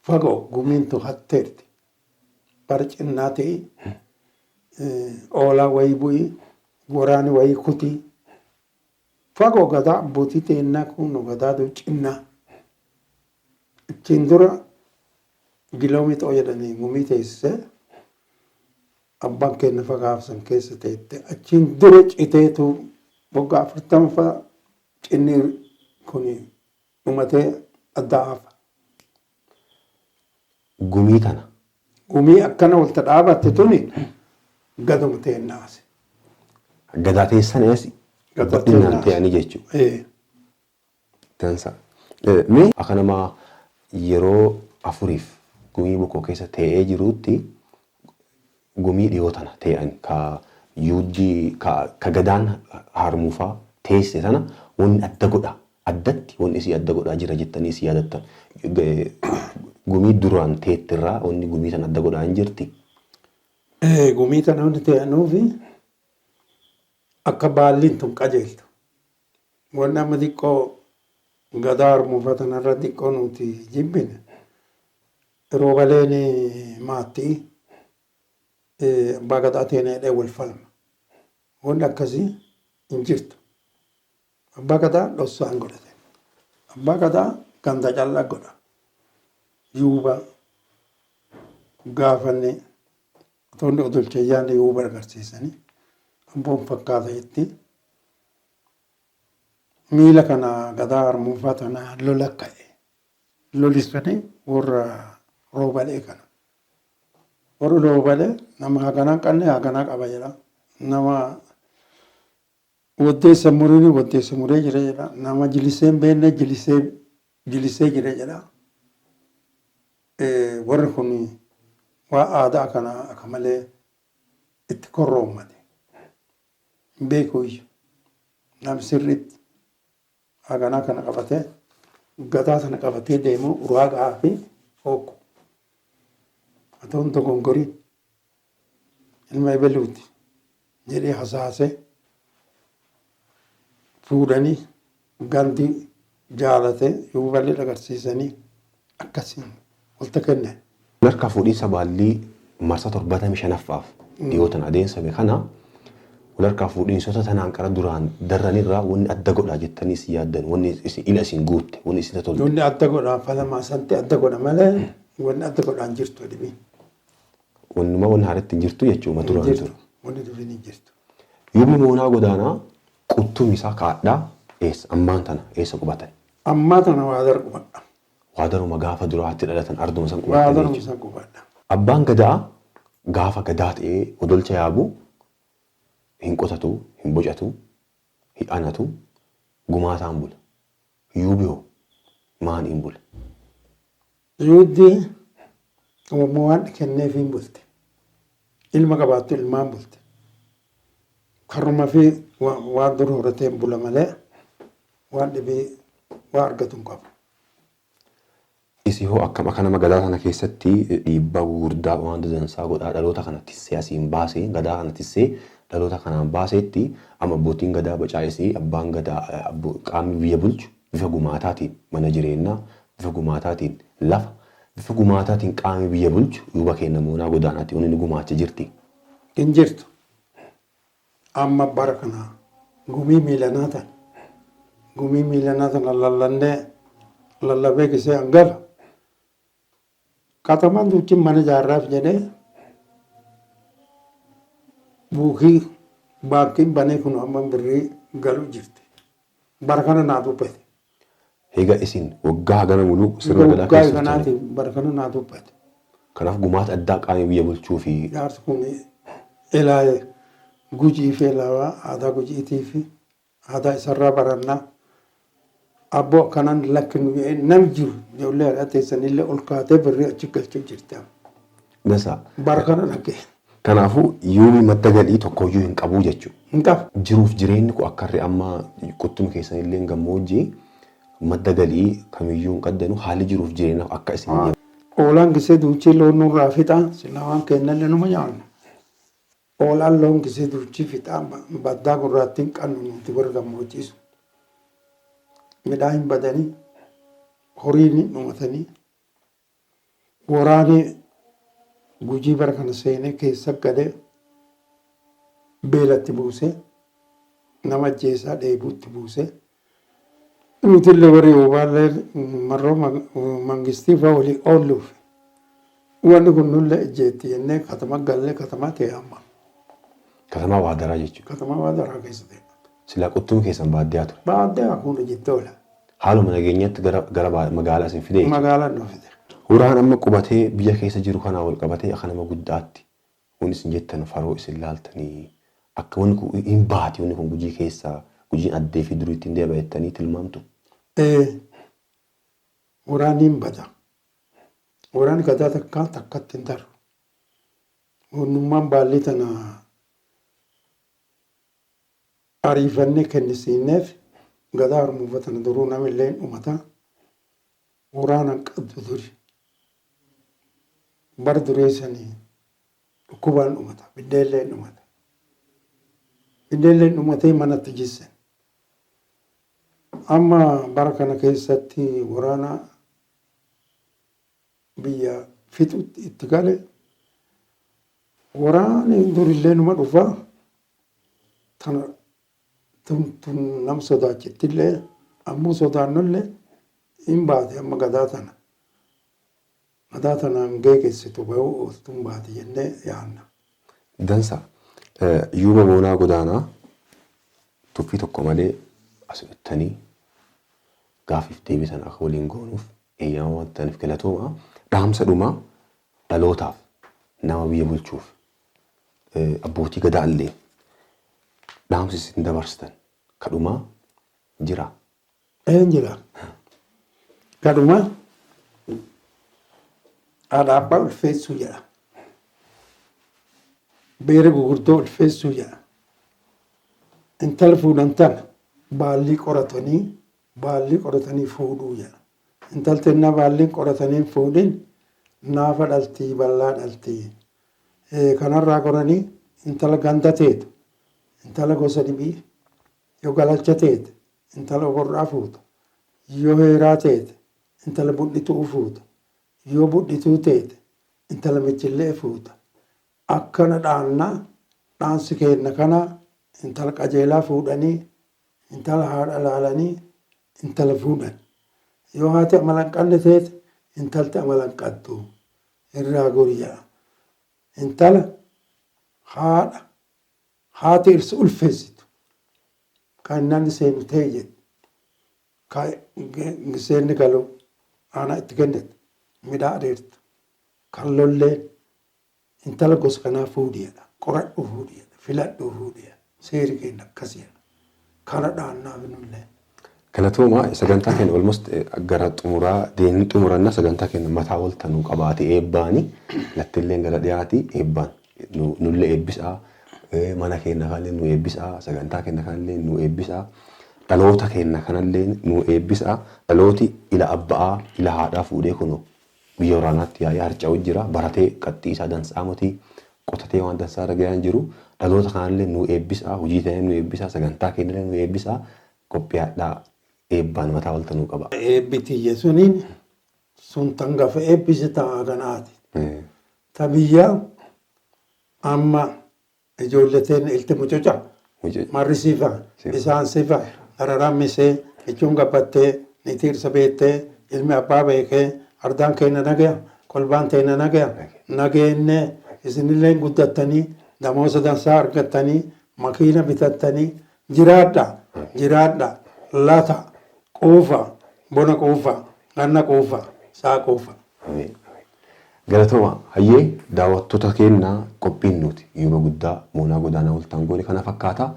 Speaker 2: Fagoo gumiin tu hatteerti. Bara cinnaa ta'ii oolaa wayii bu'ii waraani wayii kutii. Fagoo gadaa abbootii teennaa kun gadaa cinnaa. Ittiin dura giloomixoo jedhanii gumii teessisee abbaan keenya fagaafsan keessa teette achiin dura citeetu waggaa 40 fa'a cinni kun dhumatee addaa hafa.
Speaker 1: Gumii tana.
Speaker 2: Gumii akkana walta dhaabatte tuni gaduma teennaas.
Speaker 1: Gadaa teessan ees
Speaker 2: Gadaa
Speaker 1: bal'inaan
Speaker 2: teennaas.
Speaker 1: ta'anii jechuudha. Dansa. Mee akka nama yeroo afuriif gumii Bokkoo keessa ta'ee jirutti gumii dhiyoo tana ta'an ka yuuddii ka gadaan harmuufaa teesse sana wanni adda godha addatti wanni isii adda godhaa jira jettanii isii yaadattan gumii duraan teettirraa wanni gumii sana adda godhaa hin jirti.
Speaker 2: Gumii tana wanti ta'anuufi akka baalliin tun qajeeltu. Wanni amma xiqqoo gadaa harmuufaa tanarra xiqqoo nuti jibbine roobaleen maattii abbaa gadaa teena jedhee wal falma. Wanni akkasii hin jirtu. Abbaa gadaa dhossaan godhate. Abbaa gadaa ganda callaa godha. Yuuba gaafanne otoo odolchee yaadne yuuba agarsiisanii abboon fakkaata jetti. Miila kana gadaa harmuufaa tana lola ka'e. Lolisanii warra roobalee kana. Warri loobalee nama haganaa hin qabne haganaa qaba jedha. Nama waddeessa muriin waddeessa muree jira jedha. Nama jilisee hin beekne jilisee jilisee jira jedha. Warri kun waa aadaa kana akka malee itti korroommate. Hin beeku iyyuu. Nam sirriitti haganaa kana qabatee gadaa sana qabatee deemu uraagaa fi hookku. Atoon dogongoriin ilma ebeluuti jedhee hasaasee fuudhanii gandi jaalatee yuuballee agarsiisanii akkasiin walta kennan.
Speaker 1: Harka fuudhiinsa baallii marsa 75ffaaf dhiyootan adeemsame kana walharkaa fuudhiinsota tanaan qara duraan darranirraa wanni adda godhaa jettanii isin yaaddan, wanni isin ila isin guutte, wanni isin tolte.
Speaker 2: Wanni adda godhaa falamaa santi adda godha malee wanni adda godhaan jirtu dhibii.
Speaker 1: Wannuma wanni haaratti hin jirtu jechuudha duraan
Speaker 2: Jirtu.
Speaker 1: ture.
Speaker 2: Wanni duriin hin jirtu.
Speaker 1: Yuubni Moonaa Godaanaa quttum isaa kaadhaa eessa ammaan tana eessa qubatan?
Speaker 2: Ammaa tana waa dar qubadha.
Speaker 1: Waadaruma gaafa duraatti dhalatan arduma san
Speaker 2: Waa
Speaker 1: qubatanii
Speaker 2: daruma
Speaker 1: jechuudha.
Speaker 2: san qubadha.
Speaker 1: Abbaan gadaa gaafa gadaa ta'ee odolcha yaabu hin qotatu, hin bocatu, hin anatu, gumaataan bula. Yuubi hoo maan hin bula?
Speaker 2: Yuuddi waan kenneef hin bulte. Ilma qabaattu ilmaan bulte. Karruma fi waan dur horatee hin bula malee waan dhibii waa argatu hin qabu.
Speaker 1: Isi hoo akkam akka nama gadaa kana keessatti dhiibbaa gurguddaa waan dadansaa godhaa dhaloota kana tissee asiin baasee gadaa kana tissee dhaloota kanaan baaseetti amma abbootiin gadaa bacaa'isii abbaan gadaa qaamni biyya bulchu bifa gumaataatiin mana jireenyaa bifa gumaataatiin lafa bifa gumaataatiin qaamni biyya bulchu yuuba keenya Moonaa Godaanaatti wanni inni gumaacha jirti.
Speaker 2: Hin jirtu. Amma bara kana gumii miilanaa tana. Gumii miilanaa tana lallannee lallabee gisee hangafa. Katamaan duuchin mana ijaarraaf jedhee buukii baankiin banee kun amma birrii galu jirti. Bara kana naa dubbate.
Speaker 1: Egaa isin waggaa hagana muluu sirna gadaa
Speaker 2: Waggaa
Speaker 1: keessa turtanii.
Speaker 2: kanaatiin bara kana naa dubbate.
Speaker 1: Kanaaf gumaata addaa qaamni biyya bulchuu fi
Speaker 2: Jaarsi kun elaa Gujii fi elaa aadaa Gujiitii fi aadaa isarraa barannaa. Abboo akkanaan lakkinu nam jiru ijoollee haadha teessanillee ol kaatee birrii achi galchuu jirti.
Speaker 1: Dasa.
Speaker 2: Bara kana dhagge.
Speaker 1: Kanaafuu yuubi madda galii tokkoyyuu hin qabu jechuudha.
Speaker 2: Hin qabu.
Speaker 1: Jiruuf jireenyi kun akka irri amma quttuma keessanillee gammoojjii madda galii kamiyyuu hin qaddanu haalli jiruuf jireenyaaf akka isin
Speaker 2: Oolaan gisee duuchii loon nurraa fixa sila waan kennallee numa nyaanna. Oolaan loon gisee duuchii fixa baddaa gurraattiin qannu nuti warra gammoojjiisu. Midhaan hin badanii horiin hin dhumatanii waraanni Gujii bara kana seenee keessa galee beelatti buusee nama ajjeesaa dheebuutti buusee nutillee warri oobaallee marroo mangistii fa'aa walii oolluuf wanni kun nullee ejjeetti jennee katama gallee katama ta'e amma.
Speaker 1: Katamaa Waadaraa jechuudha.
Speaker 2: Katama Waadaraa keessa ta'e.
Speaker 1: Silaa quttuma keessan baadiyyaa ture.
Speaker 2: Baadiyyaa kun jettee oola.
Speaker 1: Haaluma nageenyatti gara magaalaa isin fide jechuudha.
Speaker 2: Magaalaan nu fide.
Speaker 1: Huraan amma qubatee biyya keessa jiru kanaa wal qabatee akka nama guddaatti wanni isin jettan faroo isin laaltanii akka wanni kun hin baati wanni kun Gujii keessaa Gujiin addee fi duriitti hin deebi'a jettanii tilmaamtu.
Speaker 2: Waraanni hin bada. Waraanni gadaa takka takkatti hin daru. Wannummaan baallii tana ariifannee kennisiineef gadaa harmuufa tana duruu namillee hin dhumata. Waraana hin qabdu duri. Bara duree sanii dhukkubaan dhumata. Biddeellee hin dhumata. Biddeellee hin dhumatee manatti jisse. Amma bara kana keessatti waraana biyya fixutti itti gale. Waraanni durillee numa dhufa. Tana tun nam sodaachittillee ammoo sodaannollee hin baate amma gadaa tana. Gadaa tanaan geegessitu bahuu ooltuun baate jennee yaadna.
Speaker 1: Dansa yuuba Boonaa Godaanaa tuffii tokko malee as dhuftanii gaafiif deebisan akka waliin goonuuf eeyyama waan ta'aniif galatooma. Dhaamsa dhumaa dhalootaaf Nama biyya bulchuuf abbootii gadaa illee dhaamsi isin dabarsitan kadhumaa jira.
Speaker 2: Een jira. Kadhuma haadha abbaa ulfeessuu jedha. Beera gurguddoo ulfeessuu jedha. Intala fuudhan tana baallii qoratanii fuudhuu jedha. Intalti innaa baalliin qoratanii hin fuudhin naafa dhaltii, bal'aa dhaltii. Kanarraa qoranii intala ganda teetu, intala gosa dhibii yoo galacha teete, intala oborraa fuuta. Yoo heeraa teete, intala budhituu fuuta. Yoo budhituu teete, intala michillee fuuta. Akkana dhaannaa dhaansi keenna kana intala qajeelaa fuudhanii, intala haadha laalanii intala fuudhan. Yoo haati amala hin qabne teete, intalti amala hin qabdu, irraa gori'a. Intala haadha haati irsi ulfeessitu kan namni seenu ta'e jedhu kan seenni galu aanaa itti kennitu midhaa adeertu kan lolleen intala gosa kanaa fuudhiidha. Qoradhu fuudhiidha. Filadhu fuudhiidha. Seeri keenya akkasiidha. Kana dhaannaaf nullee.
Speaker 1: Galatooma, sagantaa keenya almost gara xumuraa deemni xumuranna. Sagantaa keenya mataa ol tanuu qabaate eebbaani lattilleen gara dhiyaati eebbaan nullee eebbisaa, mana keenya kanallee nu eebbisaa, sagantaa keenya kanallee nu eebbisaa, dhaloota keenya kanallee nu eebbisaa. Dhalooti ila abba'aa ila haadhaa fuudhee kuno biyya waraanaatti yaa'ee harca'u jira. Baratee qaxxii isaa dansaa motii qotatee waan dansaa irra gahaa jiru. Dhaloota kanallee nu eebbisaa, hojii ta'ee nu eebbisaa, sagantaa keenyallee nu eebbisaa. Qophiyaadhaa, eebbaan mataa ol tanuu qaba.
Speaker 2: Eebbi tiyya suniin sun tan gafa eebbise ta'a kanaati. Ta biyya amma ijoolleteen ilti mucuca marri sifa isaan sifa dararaan misee jechuun gabbattee niitii irsa beettee ilmi abbaa beekee ardaan keenya nagaya, kolbaan teenya nagaya, nageenne isinillee guddattanii damoosa dansaa argattanii makiina bitattanii jiraadha, jiraadha, lata quufa, bona quufa, ganna quufa, saa quufa.
Speaker 1: Galatooma. Hayyee, daawwattoota keenya, qophiin nuti yuuba guddaa Moonaa Godaanaa Waltaan goone kana fakkaata.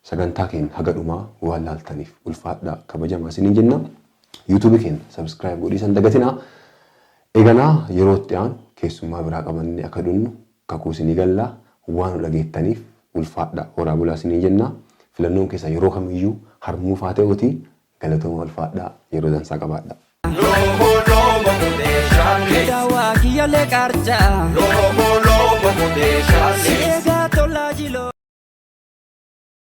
Speaker 1: Sagantaa keenya haga dhumaa waan laaltaniif ulfaadhaa, kabajamaa isiniin jenna. Yuutuubii keenya subscribe godhiisan dagatinaa. Eganaa yeroo itti aanu keessummaa biraa qabannee akka dhunnu kakuu isinii gallaa. Waan nu dhageettaniif ulfaadhaa, horaa bulaa isiniin jenna. Filannoon keessa yeroo kamiyyuu harmuufaa ta'uuti. Galatooma, ulfaadhaa, yeroo dansaa qabaadhaa.
Speaker 3: Dawaa kiyyalee qarcaa.